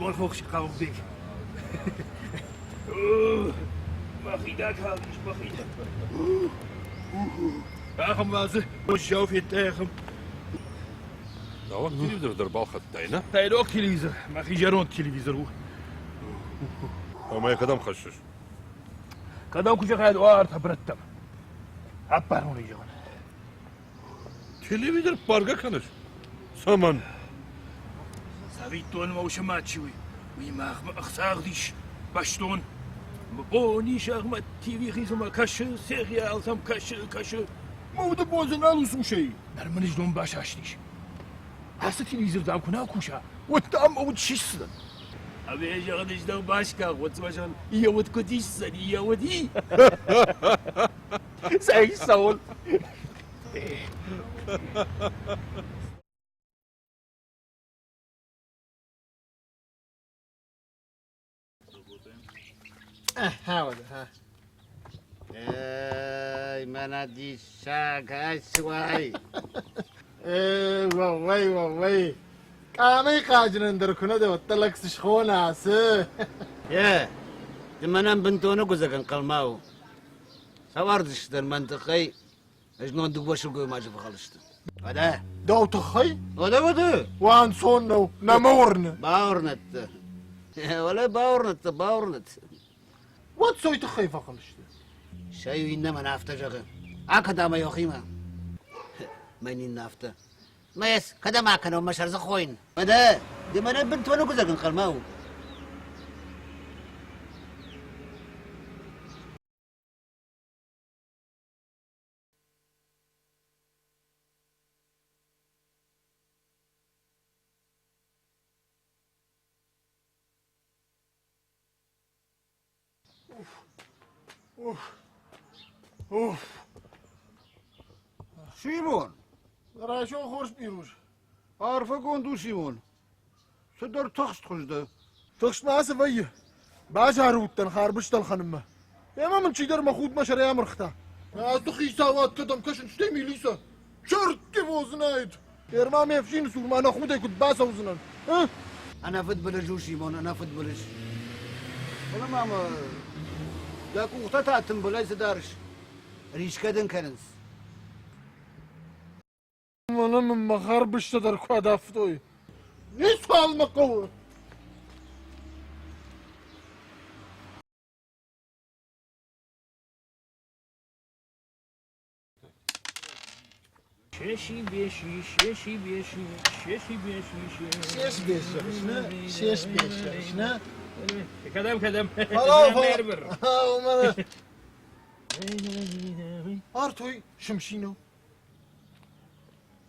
Бон хорз, Хъауырбег. Мӕхи дӕ калдис, мӕхи. Ахӕм ма дзы уӕззау федтай ахӕм. Науӕг телевизор дӕр балхӕдтай, нӕ? Тайрог телевизор, мӕхи зӕронд телевизор у. Ӕмӕ йӕ кӕдӕм хӕссыс? Кӕдӕм куы зӕгъай, уартӕ брӕттӕм. Ӕппарон ӕй зӕгъын. Телевизор ппаргӕ кӕныс? Цӕмӕн? Цӕвиттон мӕ усы мад чи уый, уый махмӕ ӕхцагъд ис, бӕстон. Бони сӕгъмӕ ТВ хизмӕ кӕсы, сериалтӕм кӕсы, кӕсы. Мӕ уды бон дзы нал у сусӕй. Ныр мын знон басастис. Ацы телевизор дам куы нал куса, уӕд дам мӕ уд сисдзӕн. Ӕмӕ зӕгъын, ӕз дӕр басгар, уӕд зӕгъын, йӕ уд куыд исдзӕни, йӕ уд и. Цӕй цӕуыл? Эй, мӕнӕ диссаг, ӕсуай! Эй, уӕууӕй, уӕууӕй! Къамӕй хъазынӕн дӕр куы нӕ дӕ, уӕддӕр лӕг цы схона, цы? Е, ды мӕнӕн бынтон ӕгуыдзӕг ӕнхъӕлмӕ у. Сӕвӕрдзысты мӕн тыххӕй, ӕз нон дыууӕ сылгоймаджы фӕхъал сты. Уӕдӕ? Дӕу тыххӕй? Уӕдӕ, уӕдӕ! Уанцон нӕу, нӕ мӕ уырны. Бауырнӕдтӕ. Уӕлӕ бауырнӕдтӕ, бауырнӕд. Уӕд цой тыххӕй фӕхъал сты? Сӕ иу иннӕмӕн афтӕ зӕгъы. Акӕд ӕмӕ йӕхимӕ. Мӕн иннӕ афтӕ. Мӕс, кӕдӕм акӕнон мӕ сӕр дзы хойын? Уӕдӕ, ды мӕнӕн бынтон ӕгуыдзӕг ӕнхъӕлмӕ у. Уф, уф. Симон! Райсом хорз пъируз. Арфӕгонд у, Симон. Цыдӕр тыхстхуыз дӕ. Тыхст ма цы вӕййы? Базары уыдтӕн харбызтӕ ӕлхӕнынмӕ. Ӕмӕ мын чидӕр мӕ худмӕ сӕрӕй амырхта. Ацы хицауад кӕдӕм кӕсын, стӕй милицӕ. Черт его знает! Ерма ме фсины цурмӕ нӕ худӕй куыд бацӕудзынӕн? Ӕнӕфыдбылыз у, Симон, ӕнӕфыдбылыз. Фӕлӕ ма мӕ дӕ къухтӕ та тымбылӕй цы дарыс? Рисгӕ дын кӕнынц. Мӕнӕ мын мӕ харбызтӕ дӕр куы адафтой. Ницуал мӕ хъӕуы. Шеши беши, шеши беши, шеши беши, Шеш беш зӕгъыс, нӕ? Шеш беш зӕгъыс, нӕ? Кӕдӕм, кӕдӕм? Фӕлӕуу, фӕлӕуу. Артой, Шымшино.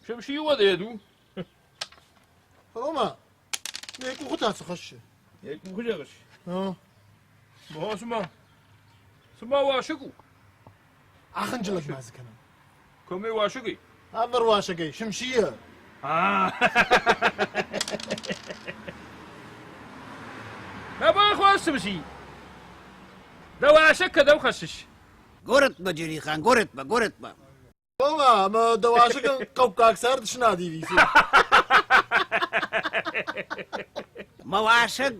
Шымши уӕд у. Фӕлӕуу-ма, йӕ къухы та цы хӕссы? Йӕ къухы зӕгъыс? Ма, цыма, цыма уасӕг у. Ахынджылӕг ма дзы кӕнӕм. Кӕмӕй уасӕгӕй? Ӕвӕр уасӕгӕй, Шымшийӕ. Мӕ бахуас Шымши! Дӕ уасӕг кӕдӕм хӕссыс? Горӕтмӕ, Джерихан, горӕтмӕ, горӕтмӕ. Ома, ӕмӕ дӕ уасӕгӕн хъӕуккаг цард снадиви. Мӕ уасӕг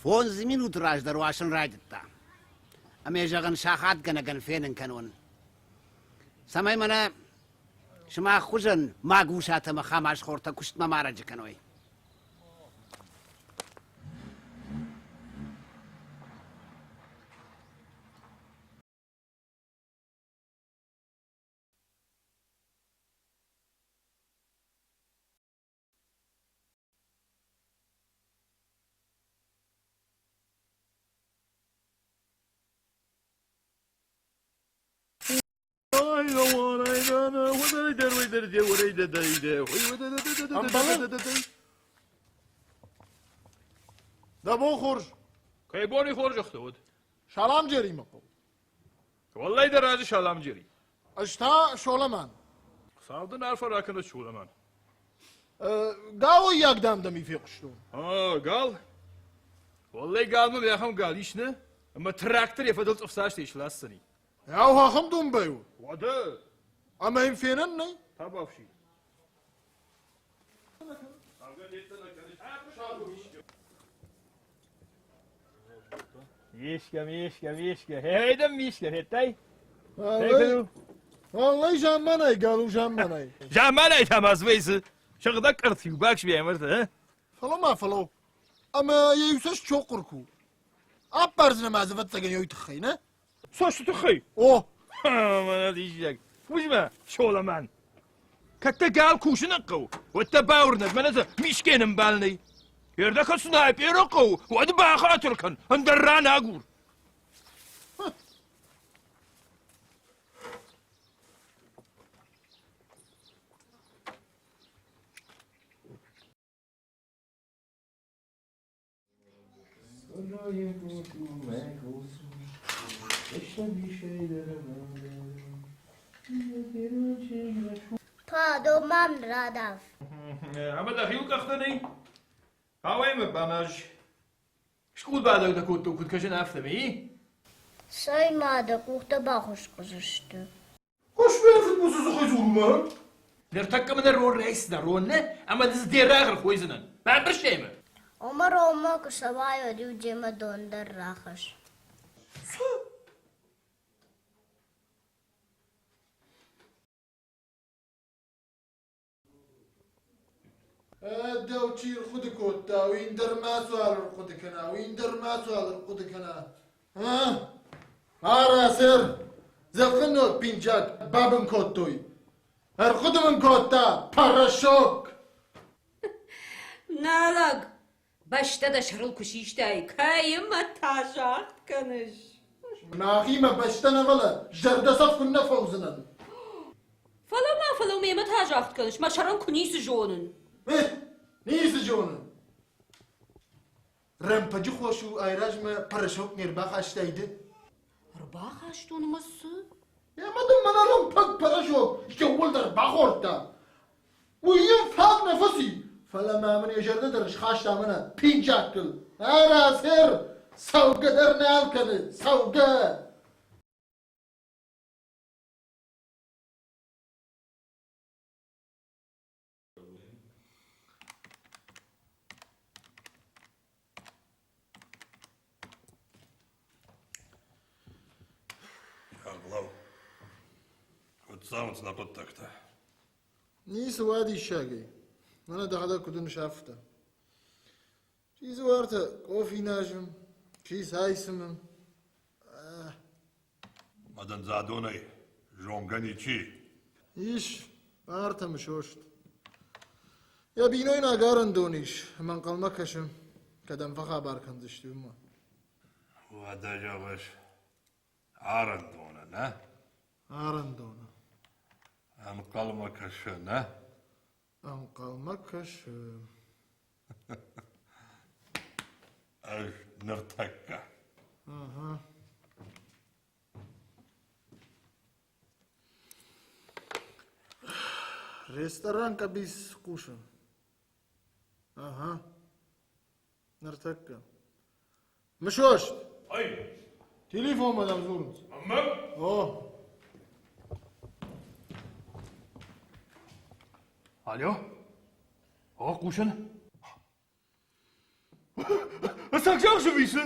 фондз минуты раздӕр уасын райдыдта. Ӕмӕ зӕгъын сахатгӕнӕгӕн фенын кӕнон. Цӕмӕй мӕнӕ сымах хуызӕн магусатӕ ӕмӕ хамасхортӕ куыстмӕ марӕджы кӕной. Дӕ бон хорз. Кӕй бони хорзӕхтӕ уӕд? Саламджеримӕ хъӕуы. Уӕллӕй дӕ разы Саламджери. Ӕз та Соламан. Хуыцау дын арфӕ ракӕнӕд, Соламан. Галоййаг дам дӕм и фехъуыстон. А, гал? Уӕллӕй галмӕ ахӕм гал ис, нӕ? Ӕмӕ трактор йӕ фӕдыл цъыфдзастӕй сласдзӕни. Ау, ахӕм домбай у? Уӕдӕ! Ӕмӕ йын фенӕн нӕй? Табафси. Мишка, Мишка, Мишка. Хейдем, Мишка, федтай? Валлай замманай, галу замманай. Замманай та ма звейсы. Сыгъдӕг къӕрцц-иу баксбиӕмырты, Фӕлӕ ма фӕлӕуу. Ӕмӕ йӕ иу цӕст сохъхъуыр ку. Аппардзынӕ ма дзы ӕвӕццӕгӕн йой тыххӕй, нӕ? Цӕсты тыххӕй? О! Мӕнӕ диссаг. Уызмӕ, Соломан. Кӕд дӕ гал кусын хъӕуы, уӕд дӕ бауырнӕд, мӕнӕ дзы мишке нымбал нӕй. Ердӕ кӕд снайперы хъӕуы, уӕд бахатыр кӕн, ӕндӕр ран агур. Падо мӕм радав. Ӕмӕ дӕхиуыл къӕхтӕ нӕй? Ауай мӕ баназ. Скъулбадӕг дӕ кодтон, куыд кӕсын, афтӕмӕй, и? Цӕй ма дӕ къухтӕ бахуыскъ сты. Хъусмӕ фыдбылызы дзыхӕй дзурынмӕ? Ныртӕккӕ мын рон райсдзынӕ, рон нӕ, ӕмӕ дзы де рагъ рхойдзынӕн. Бамбӕрстай мӕ? Омӕ ронмӕ куы цӕуай, уӕд-иу демӕ дон дӕр рахӕсс. Цы? Дӕу чи рхъуыды кодта, уый ӕндӕр мацуал ӕрхъуыды кӕна, уый ӕндӕр мацуал ӕрхъуыды кӕна. А? Ара, сэр, зӕгъын пинджак бабын кодтой. Ӕрхъуыды мын кодта порошок. Нӕ лӕг, бӕстӕ дӕ сӕрыл куы систай, кӕимӕ та загъд кӕныс? Мӕхимӕ бӕстӕ нӕ фӕлӕ зӕрдӕцӕф куыннӕ фӕуыдзынӕн. Фӕлӕ ма, фӕлӕ мемӕ та загъд кӕныс, мӕ сӕрӕн куы ницы зонын. Ницы зонын. Рӕмпӕджы хос у айразмӕ порошок не рбахастай ды? Ӕрбахастон ӕмӕ цы? Ӕмӕ дын мӕнӕ рӕмпӕг порошок иууылдӕр бахордта. Уый йын фаг нӕ фӕци, фӕлӕ ма мын йӕ зӕрдӕ дӕр схаста мӕнӕ пинджаккыл. Ӕрӕ, сэр, цӕугӕ дӕр нал кӕны, цӕугӕ! Ӕрлӕуу. Куыд цӕуынц нӕ хъуыддӕгтӕ? Ницы уадиссагӕй. Мӕнӕ дӕхӕдӕг куыд уыныс, афтӕ. Чи дзы уартӕ къофи назы, чи цай цымы. Ма дын дзадонӕй зонгӕ ничи? Ис, ӕртӕ мысост. Йӕ бинойнаг арӕндон ис, ӕмӕ ӕнхъӕлмӕ кӕсы, кӕдӕм фӕхабар кӕндзысты, уымӕ. Уӕдӕ зӕгъыс, арӕндоны, нӕ? Арӕндоны. Ӕнхъӕлмӕ кӕсы, нӕ? Ӕнхъӕлмӕ кӕсы. Ӕз ныртӕккӕ. Ага. Ресторан къӕбиц хъусы. Ага. Ныртӕккӕ. Мысост! Ай! Телефонмӕ дӕм дзурынц. Ӕмӕ? О. Алло? О, хъусын. Сагсахсы висы?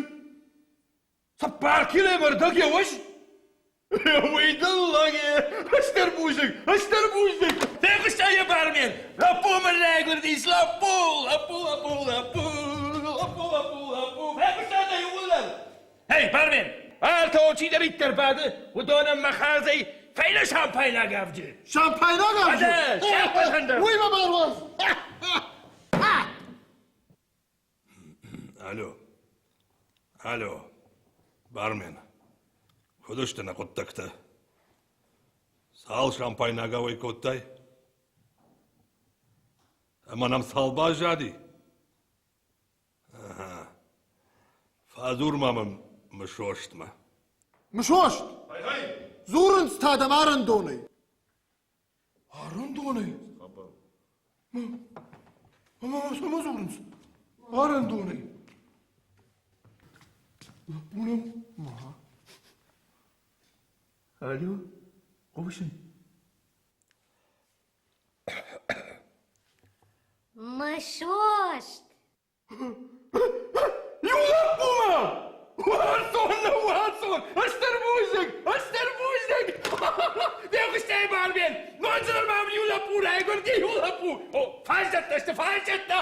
Цыппар килойы ӕрдӕг йӕ уӕз? Уый дыллӕг стыр бузныг, стыр бузныг! Фехъуыстай йӕ бармен? Лӕппу мын райгуырдис, лӕппу, лӕппу, лӕппу, лӕппу, лӕппу, лӕппу, лӕппу. Фехъуыстай дӕ иууылдӕр? Эй, бармен, ӕртӕ чидӕриддӕр бады, уыдонӕн мӕ хардзӕй фӕйнӕ шампайнаг авджы. Шампайнаг авджы? Шампайнаг! Уый мӕ баруадз! Алло. Алло. Бармен. Куыд сты нӕ хъуыддӕгтӕ? Цал шампайнаг ауӕй кодтай? Ӕмӕ нӕм цал баззади? Ага. Фӕдзур-ма мӕм Мысостмӕ. Мысост! Дзурынц та дӕм арӕндонӕй. Арӕндонӕй? Ӕмӕ цӕмӕ дзурынц? Арӕндонӕй. Лӕппу нӕм ма. Алло, хъусын. Мысост! Иу лӕппумӕ! Уарзон! Фаззӕттӕ сты, фаззӕттӕ!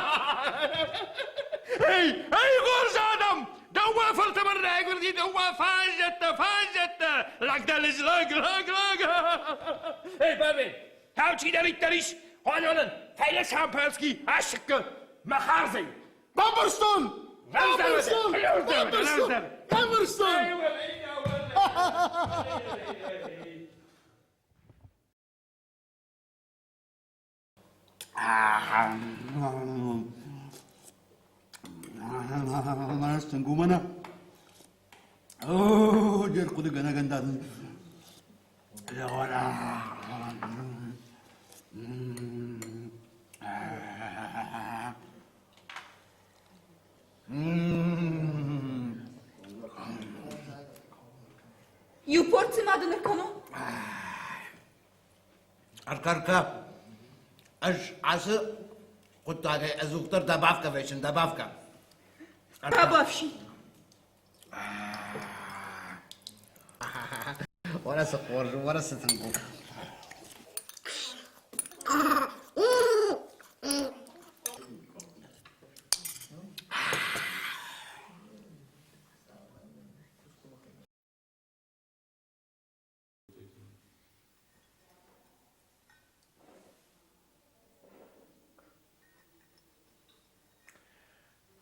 Эй, эй, хорз адӕм! Дӕумӕ фыртымыр райгуырди, дӕумӕ фаззӕттӕ, фаззӕттӕ! Лӕг дӕ лӕг, лӕг, лӕг! Эй, бабе, тау чидӕриддӕр ис, хуанонӕн, фӕйнӕ шампанский асыккы мӕ хардзӕй. Бамбӕрстон! Бамбӕрстон! Бамбӕрстон! Бамбӕрстон! Гумана. О, де рхъуыдыгӕнӕгӕн дӕр Иу порци ма дын ӕркӕнон? Ӕркӕркӕ, ӕз ацы хъуыддагӕй ӕдзухдӕр добавкӕ вӕйсын, добавкӕ. Добавщи. Уӕрӕсе хорз, уӕрӕсе тынг у.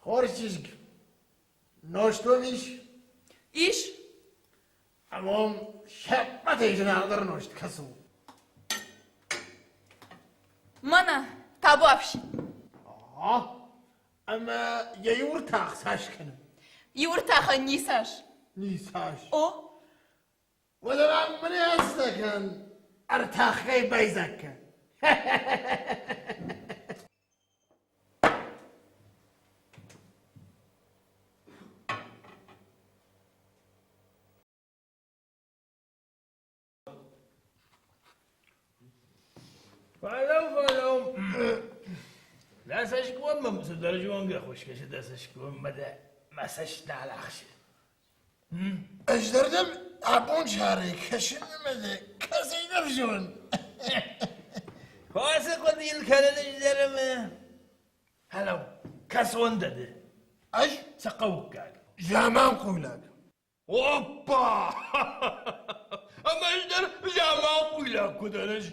Хорз чызг, нозт уӕм ис? Ис. Ӕмӕ уым се ппӕтӕй зынаргъдӕр нозт кӕцы у? Мӕнӕ, табуафси. Ӕмӕ йӕ иу ӕртах цас кӕны? Иу ӕртахӕн ницас. Ницас. О. Уӕдӕ мӕм мын ӕстӕкӕн ӕртахгай байдзаг кӕн. Фӕлӕу, фӕлӕу. Дӕ цӕсгом мӕм цыдӕр зонгӕ хуыз кӕсы, дӕ цӕсгоммӕ дӕ мӕ цӕст нал ахсы. Ӕз дӕр дӕм абон сарӕй кӕсын ӕмӕ дӕ кӕцӕй нӕ взон. Хосы хъуыдыйыл кӕнын ӕз дӕр ӕмӕ. Хӕлӕу, кӕцон дӕ ды? Ӕз? Цы хъӕуккаг? Заманхъуйлаг. Оппа! Ӕмӕ ӕз дӕр заманхъуйлаг куы дӕн ӕз.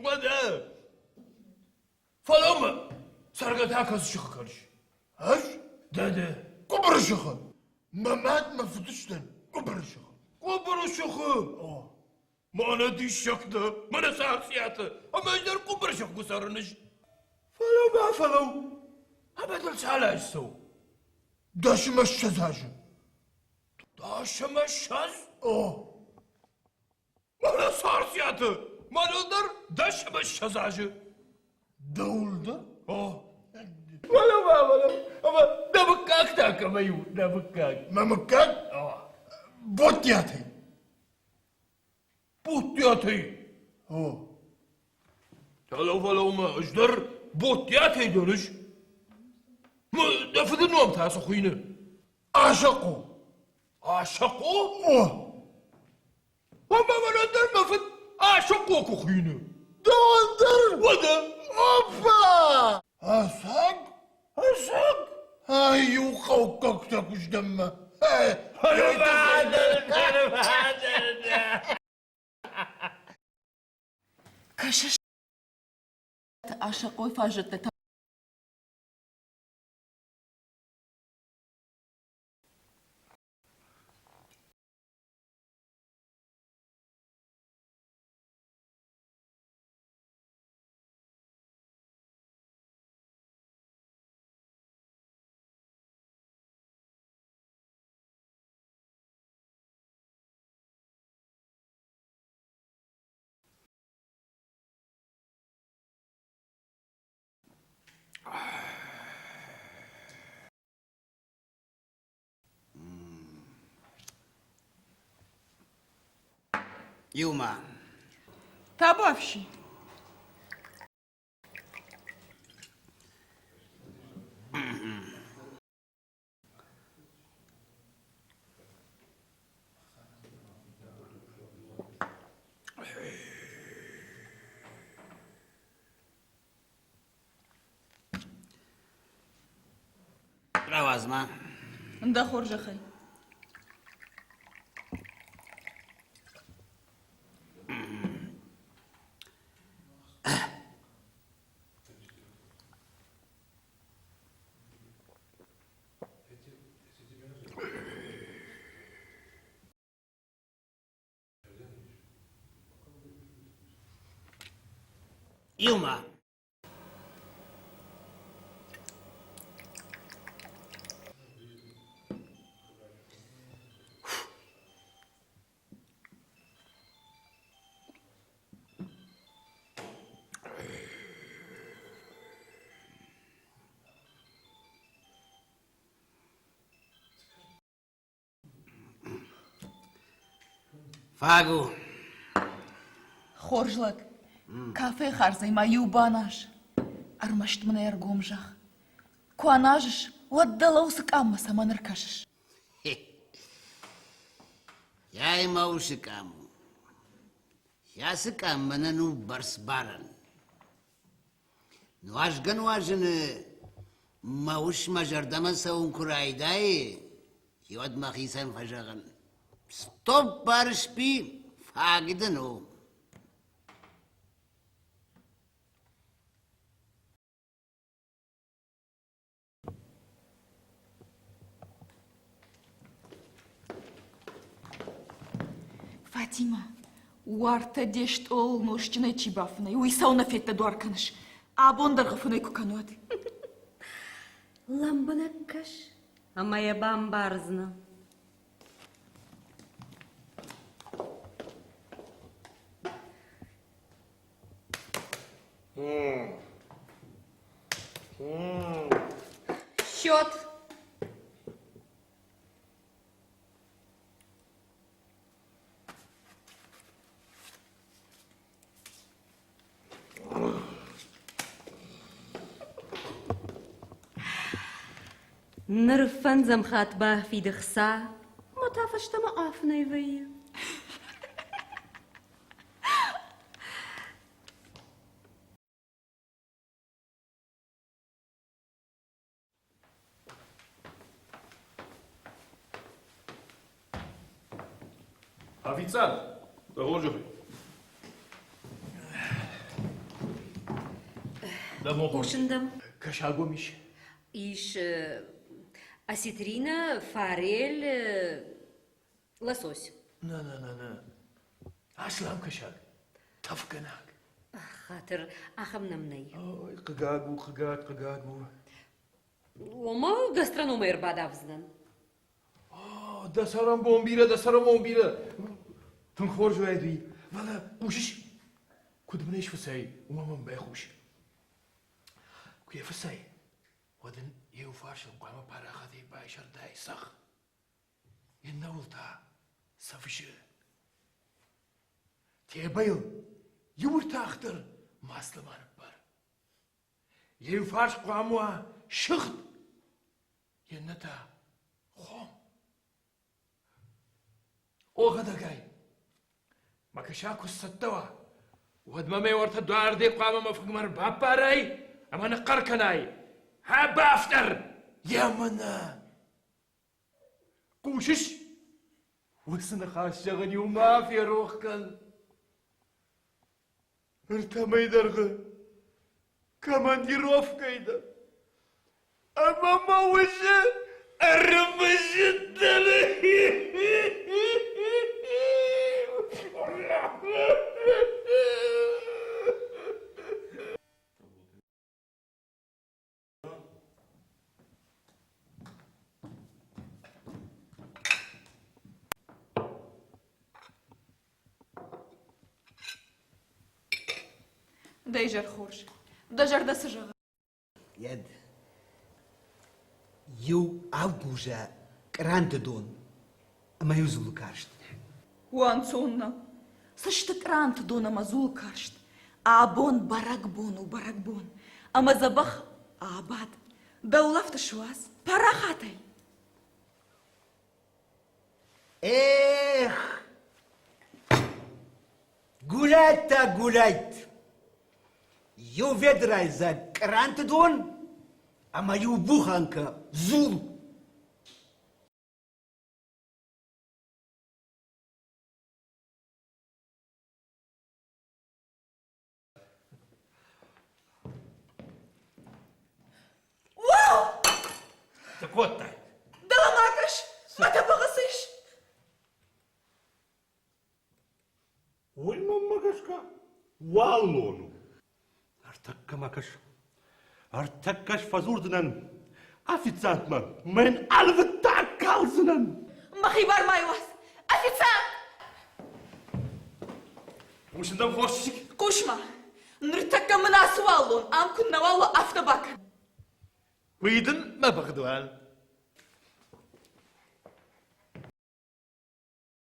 Уӕдӕ. Фӕлӕ мӕ цӕргӕ та кӕцы сыхы кӕныс? Ӕз? Дӕ дӕ. Къуыбыры сыхы. Мӕ мад мӕ фыдыстӕн Къуыбыры сыхы. Къуыбыры сыхы? О. Мӕнӕ диссӕгтӕ, мӕнӕ Царциаты, ӕмӕ ӕз дӕр къуыбыры сыхы куы цӕрын ӕз. Фӕлӕу ма, фӕлӕу, ӕмӕ дыл цал азы цӕуы? 20 азы. 20? О. Мӕнӕ Царциаты, мӕныл дӕр 20 азы. Дӕуыл дӕр? О. Фӕлӕ ма, фӕлӕ, ӕмӕ дӕ мыггаг та кӕмӕй у, дӕ мыггаг? Мӕ мыггаг? О. Боттиатӕй. Боттиатӕй? О. Фӕлӕу, фӕлӕу ма, ӕз дӕр Боттиатӕй дӕр ӕз. Дӕ фыды ном та цы хуыйны? Асӕхъо. Асӕхъо? О. Ӕмӕ мӕнӕн дӕр мӕ фыд Асӕхъо куы хуыйны. Дӕуӕн дӕр? Уӕдӕ. Опа! Ӕцӕг? Ӕцӕг? Ай, иу хъӕуккӕгтӕ куы стӕм мӕ. Кӕсыс, Асӕхъой фаззӕттӕ та Иумӕ. Табуафси. Рауадз-ма. Дӕ хорзӕхӕй. Иумӕ. Фаг у. Хорз лӕг, кафе хардзӕй ма иу баназ. Ӕрмӕст мын ӕргом зӕгъ. Куы аназыс, уӕд дӕлӕ уыцы къаммӕ цӕмӕн ӕркӕсыс? Йай мӕ усы къам у. Ацы къам мӕнӕн у бӕрцбарӕн. Нуазгӕ-нуазыны мӕ ус мӕ зӕрдӕмӕ цӕуын куы райдайы, уӕд мӕхицӕн фӕзӕгъын: «Стоп, Барысби, фаг дын у!» Фатимӕ, уартӕ де стъол нозтджынӕй чи бафынӕй, уый цӕуылнӕ феддӕдуар кӕныс? Абондӕргъы фынӕй куы кӕнуат. Лӕмбынӕг кӕс, ӕмӕ йӕ бамбардзынӕ. Счет. Ныр фӕндзӕм хатт бафиды хца, ӕмӕ та фӕстӕмӕ афынӕй вӕййы. Официант, дӕ хорзӕхӕй. Дӕ бон хорз. Хъусын дӕм. Кӕсаг уӕм ис? Ис осетрина, форель, Лосось. На, на, на, на. Аслам кӕсаг. Тӕфгӕнаг. Хатыр, ахӕм нӕм нӕй. Ой, хъыгаг у, хъыгаг, хъыгаг у. Ома гастрономӕй ӕрбадавдзынӕн. О, дӕ цӕрӕнбон бирӕ, дӕ цӕрӕнбон бирӕ. Тынг хорз уаид уый. Фӕлӕ хъусыс, куыд мын ӕй сфыцай, уымӕ мӕм байхъус. Куы йӕ фыцай, уӕд ын йе фарсыл хъуамӕ парахатӕй байсӕрдай цӕхх. Иннӕуыл та цӕвзы. Тебӕйыл иу ӕртах дӕр масло ма ныппар. Йе фарс хъуамӕ уа сыгъд, иннӕ та хом. О, хӕдӕгай, мӕ кӕсаг куы сцӕттӕ уа, уӕд мӕ ме уӕртӕ дуарде хъуамӕ мӕ фынгмӕ ӕрбаппарай ӕмӕ ныхъхъӕр кӕнай: «Хӕ, бафтӕр! Емынӕ!» Хъусыс? Уыцы ныхас зӕгъын-иу ма ферох кӕн. Ӕртӕ мӕйы дӕргъы командировкӕйы дӕн. Ӕмӕ мӕ усы ӕрымысыдтӕн. Дӕ изӕр хорз. Дӕ зӕрдӕ цы зӕгъы? Йӕд. Иу авгузӕ къранты дон ӕмӕ иу дзулы карст. Уанцон нӕу. Цы сты къранты дон ӕмӕ дзулы карст? Абон бӕрӕгбон у, бӕрӕгбон. Ӕмӕ дзӕбӕх абад. Дӕ улӕфт суадз, парахатӕй. Эх! Гулӕйттӕ, гулӕйт! Иу ведрайы дзаг къранты дон ӕмӕ иу буханкӕ дзул. Кодтай? Дӕлӕмӕ кӕс, мӕ тӕбӕгъы цы ис? Уый мӕнмӕ гӕсгӕ уаллон у. Ӕртӕккӕ ма кӕс. Ӕртӕккӕ сфӕдзурдзынӕн официантмӕ. Мӕн ӕлвыдта калдзынӕн. Мӕхи бар ма уадз. Официант! Хъусын дӕм хорз чызг? Хъус-ма, ныртӕккӕ мын ацы уаллон ам куыннӕуал уа, афтӕ бакӕн. Уый дын мӕ быгъдуан.